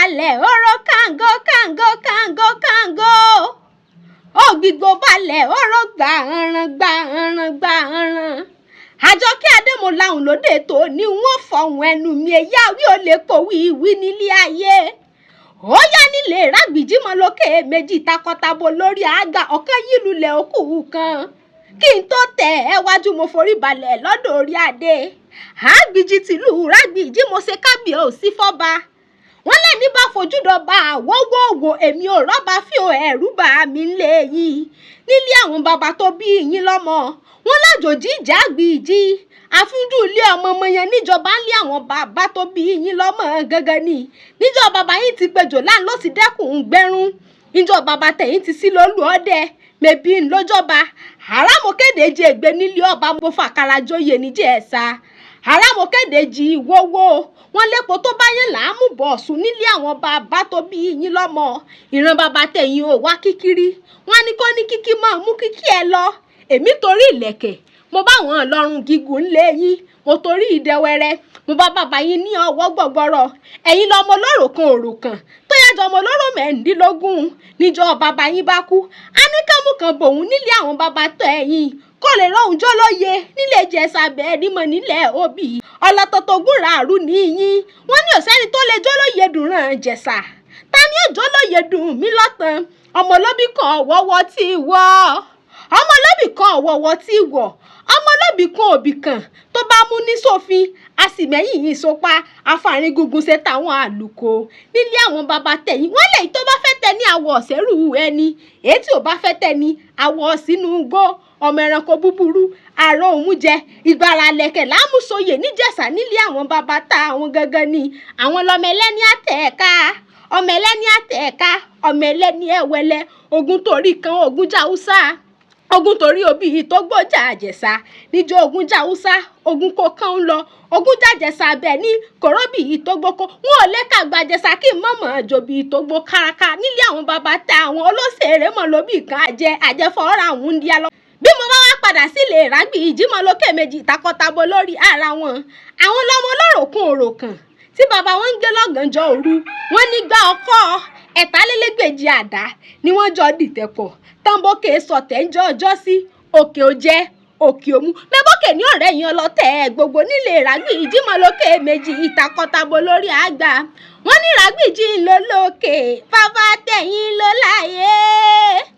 Balẹ̀ ọ̀rọ̀ kàǹgó kàǹgó kàǹgó kàǹgó, ògbìgbò balẹ̀ ọ̀rọ̀ gbàǹràn gbàǹràn gbàǹràn. Àjọkẹ́ Adémọláhùn lóde tó ní wọ́n fọ̀hún ẹnu mi, èyí àwí ò lè pòwí ìwí nílé ayé. Ó yá nílé Rágbìjímọ̀ lókè méjì takọtabo lórí àgbà, ọ̀kan yìí lulẹ̀ òkú kan. Kí n tó tẹ̀ ẹ́ wájú, mo forí balẹ̀ lọ́dọ̀ orí adé. Àgbìjì tìlú Rágbìjí, mo ṣe kábíyèsí fọ́ba. Wọ́n lẹ́ni bá fojú dọba àwọ̀wọ̀wò, èmi ò rọ́bà fí o, ẹ̀rù bà mí lé yín nílé àwọn bàbá tó bí yín lọ́mọ. Wọ́n lájòjì ìjà Àgbìjì àfúnjú ilé ọmọ ọmọ yẹn níjọba ń lé àwọn bàbá tó bí yín lọ́mọ gangan ni. Níjọ́ bàbá yín ti pejò láń ló ti dẹ́kun gbẹ́rún. Níjọ́ bàbá tẹ̀yìn ti sí lólú ọdẹ mẹ̀bí ńlọ́jọba. Àràmọ̀kéde jẹ ègbé nílé ọba, mo fàkàrà joyè níjẹ̀ ẹ̀sà. Àràmọ̀kéde jí wọ́wọ́ wọn lépo tó bá yẹn làámú bọ̀ ọ̀sùn nílé àwọn bàbá tó bí yín lọ́mọ. Ìran bàbá tẹ̀yìn ò wá kíkiri, wọn ní kó ní kíkí máa mú kíkí ẹ lọ. Èmi torí ìlẹ̀kẹ̀ mo bá wọn lọ́rùn gígùn lé yín, mo torí ìdẹwẹrẹ mo bá bàbá yín ní ọwọ́ gbọ̀gbọ̀rọ̀. Ẹ̀yin lọmọ olóró kan òrò kan tó yájọ ọmọ olóró 16. Níjọ́ bàbá yín bá kú, á ní kánmú kan bòun nílé àwọn bàbá tó ẹ̀yìn kó lè rọ̀hún jọ́ lóye nílé Ìjẹ̀ṣà bẹ́ẹ̀ nímọ̀ nílẹ̀ òbí ọlọ́tọ̀ tó gúnra àrú níyìn. Wọ́n ní òsẹ́ni tó lè jọ́ lóye dùn ràn Ìjẹ̀ṣà. Ta ni ó jọ́ lóye dùn mí lọ́tàn? Ọmọ olóbì kan ọ̀wọ́wọ́ tí wọ́, ọmọ olóbì kan ọ̀wọ́wọ́ tí wọ̀, ọmọ olóbì kan òbí kan tó bá mú ní sófin, a sì mẹ́yìn yìí sopa àfààní gúngun ṣe táwọn àlùkò nílé àwọn bàbá tẹ̀yìn. Wọ́n lèyí tó bá fẹ́ tẹ ní àwọ̀ ọ̀sẹ̀rù ẹni, èyí tí ò bá fẹ́ tẹ ní àwọ̀ sínú igbó. Ọmọ ẹranko búburú àrò òun jẹ ìgbàrà lẹ̀kẹ̀ lámùsòyè níjẹ̀ṣà nílé àwọn bàbá tá àwọn gangan ni. Àwọn lọmọ ẹlẹ́ni àtẹ̀ẹ̀ká, ọmọ ẹlẹ́ni àtẹ̀ẹ̀ká, ọmọ ẹlẹ́ni ẹ̀wẹ̀lẹ̀. Ogun torí kan ogun jáúsá, ogun torí òbí tó gbọ́jà àjẹsà níjọ́ ogun jáúsá, ogun kò kàn ń lọ ogun jàjẹsà bẹ́ẹ̀ ní kòróbì tó gbóko. Wọn ò lè kàgbàjẹsà kí mọ̀mọ́ jòbí tó gbó káraká nílé àwọn bàbá tá àwọn olóṣèré mọ̀ lóbì kan àjẹ àjẹfọ́ra àwọn ń di alọ́. Bí mo bá wá padà sílé Rágbìjí mọ́ lókè méjì takọtabo lórí ara wọn, àwọn lọmọ olóròkun òròkàn tí bàbá wọn ń gbé lọ́gànjọ́ òru. Wọ́n nígbà ọkọ́ ẹ̀tàlélégbèjì àdá ni wọ́n jọ dìtẹ̀ pọ̀ tánbókè sọ̀tẹ̀ ń jọ ọjọ́ sí òkè òjẹ́ òkè òmu mẹ́bọ́kè ní ọ̀rẹ́ yẹn ọlọ́tẹ̀ gbogbo nílé Rágbìjí mọ́ lókè méjì ìtakọtabo lórí àgbà. Wọ́n ní Rágbìjí ń lọ lókè, bàbá tẹ̀yìn ló láyé.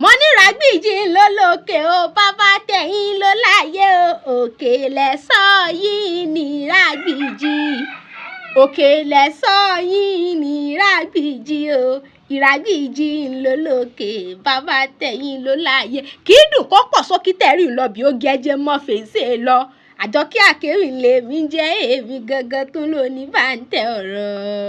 Wọ́n ní Rágbìjí ń lọ lókè o, bàbá tẹ̀yìn ló láyé o. Òkè lẹ́sọ̀ yìí ní Rágbìjí, òkè lẹ́sọ̀ yìí ní Rágbìjí o. Ìrágbìjí ń lọ lókè, bàbá tẹ̀yìn ló láyé. Kì í dùn kó pọ̀ sókí tẹ̀rí ń lọ bí ó gẹ́jẹ́ mọ́ fèsì lọ. Àjọkẹ́ Àkèrè lèmi jẹ́, èmi gangan tún ló ní bàǹtẹ̀ ọ̀rọ̀.